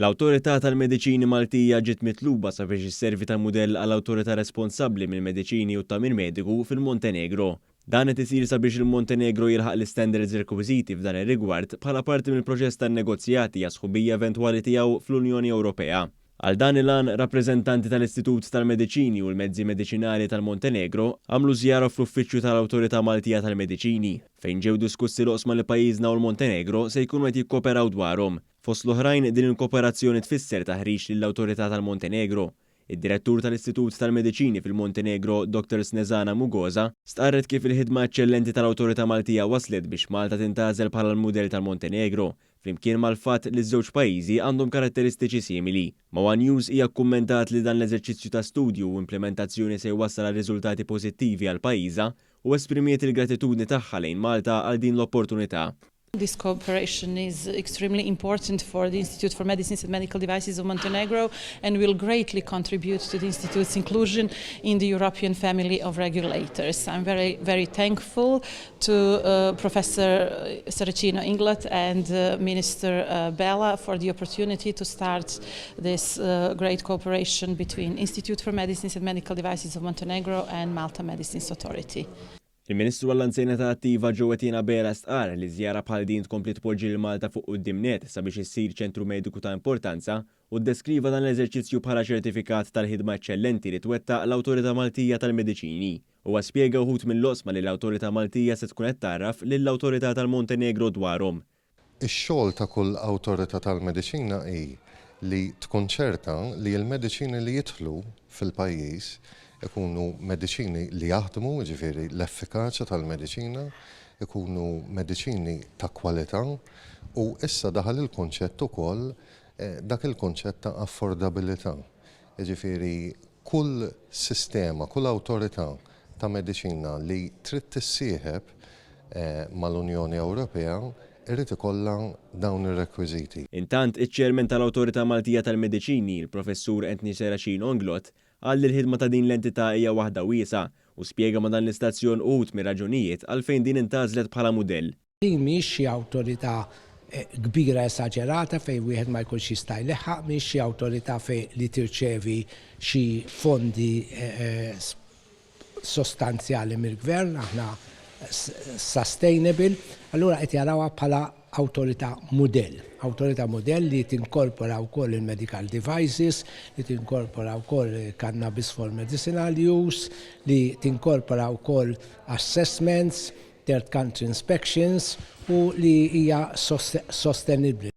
L-Awtorità tal-Mediċini Maltija ġiet mitluba sabiex isservi ta' mudell għall-awtorità responsabbli mill-mediċini u t-tagħmir mediku fil-Montenegro. Dan qed isir sabiex il-Montenegro jilħaq l-istandards rekwiżiti f'dan ir-rigward bħala parti mill-proċess tan-negozjati għas-sħubija eventwali tiegħu fl-Unjoni Ewropea. Għal dan il-għan, rappreżentanti tal-Istitut tal-Mediċini u l-Mezzi Mediċinali tal-Montenegro għamlu żjara fl-uffiċċju tal-Awtorità Maltija tal-Mediċini, fejn ġew diskussi l-oqsma li pajjiżna u l-Montenegro se jkunu qed jikkooperaw dwarhom. Fost l-oħrajn, din il-kooperazzjoni tfisser taħriġ lill-Awtorità tal-Montenegro. Id-Direttur tal-Istitut tal-Mediċini fil-Montenegro, Dottor Snezana Mugosa, stqarret kif il-ħidma eċċellenti tal-Awtorità Maltija wasslet biex Malta tintgħażel bħala l-mudell tal-Montenegro, flimkien mal-fatt li ż-żewġ pajjiżi għandhom karatteristiċi simili. Ma' one News hija kkummentat li dan l-eżerċizzju ta' studju u implimentazzjoni se jwassal għal riżultati pożittivi għal pajjiżha u esprimiet il-gratitudni tagħha lejn Malta għal din l-opportunità. This cooperation is extremely important for the Institute for Medicines and Medical Devices of Montenegro and will greatly contribute to the Institute's inclusion in the European family of regulators. I'm very, very thankful to uh, Professor Saracino Inglott and uh, Minister uh, Bella for the opportunity to start this uh, great cooperation between Institute for Medicines and Medical Devices of Montenegro and Malta Medicines Authority. Il-Ministru għall-Anzjanità Attiva Jo Etienne Abela stqarr li żjara bħal din tkompli tpoġġi lil Malta fuq quddiem nett sabiex issir ċentru mediku ta' importanza u ddeskriva dan l-eżerċizzju bħala ċertifikat tal-ħidma eċċellenti li twettaq l-Awtorità Maltija tal-Mediċini. Huwa spjega uħud mill-oqsma li l-Awtorità Maltija se tkun qed tgħarraf lill-Awtorità tal-Montenegro dwarhom. Ix-xogħol ta' kull awtorità tal-mediċina hi li tkun ċerta li l-mediċini li jidħlu fil-pajjiż ikunu mediċini li jaħdmu, jiġifieri l-effikaċja tal-mediċina, ikunu mediċini ta' kwalità u issa daħal il-kunċett ukoll dak il-kunċett ta' affordabilità. Jiġifieri kull sistema, kull awtorità ta' mediċina li trid tissieħeb mal-Unjoni Ewropea jrid ikollha dawn ir-rekwiżiti. Intant, iċ-Chairman tal-Awtorità Maltija tal-Mediċini, il-Professur Anthony Serracin Onglot, qal li l-ħidma ta' din l-entità hija waħda wiesgħa u spjega ma' dan l-istazzjon uħud mir-raġunijiet għalfejn din intgħażlet bħala mudell. Din mhijiex xi awtorità kbira esaġerata fejn wieħed ma jkunx jista' jleħħaq, mhijiex xi awtorità fejn li tirċevi xi fondi sostanzjali mill-Gvern, aħna sustainable, allura qed jarawha bħala awtorità mudell. Awtorità mudell li tinkorpora wkoll il-medical devices, li tinkorpora wkoll cannabis for medicinal use, li tinkorpora wkoll assessments, third country inspections u li hija sostenibbli.